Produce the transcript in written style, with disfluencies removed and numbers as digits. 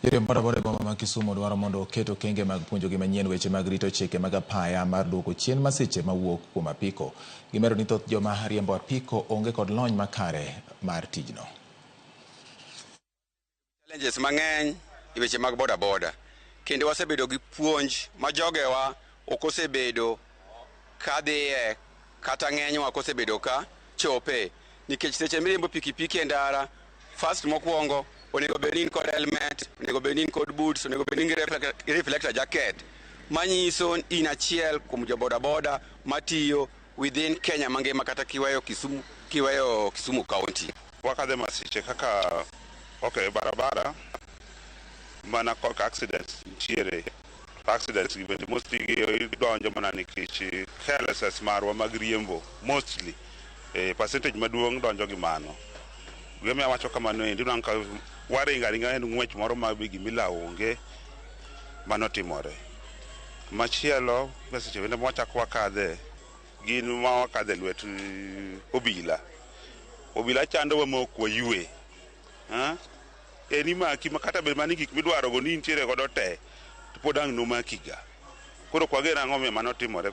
Joriemb bodaboda e boma ma Kisumu dwaro mondo oket okenge mag puonjogi manyien weche mag rito chike mag apaya mar duoko chien masiche mawuok kuom apiko. Gimedo ni thoth joma riembo apiko onge kod lony makare mar tijno. Challenges mang'eny e weche mag boda boda kendo wasebedo gi puonj ma jogewa ok osebedo ka dhiye kata ng'enywa ok osebedo ka chope nikech seche miriembo pikipiki e ndara first mokwongo onego bed ni in kod helmet, onego bed ni in kod boots, onego bed ni in gi reflector jacket manyiso in achiel kuom jo boda boda matiyo within Kenya mangima kata kiweyo Kisumu County. Wakadhe masiche kaka, okay, barabara mana kaka accidents nitiere. Accidents gi bende mostly donjo mana nikech carelessness marwa mag riembo. Mostly percentage maduong' donjo gi mano. Gimomiyo awacho kamano endi, inwang'o ka waringo aringa en ng'wech moro ma be gimilawo onge mano timore. Machielo seche bende mwachako wakadhe gin ma wakadhe lwet obila. Obila chandowa ma ok waywe. En imaki ma kata bed mana ni gik midwaro go ni intiere godo te to pod ang' nomaki ga. Koro ok wageno ang'o momiyo mano timore.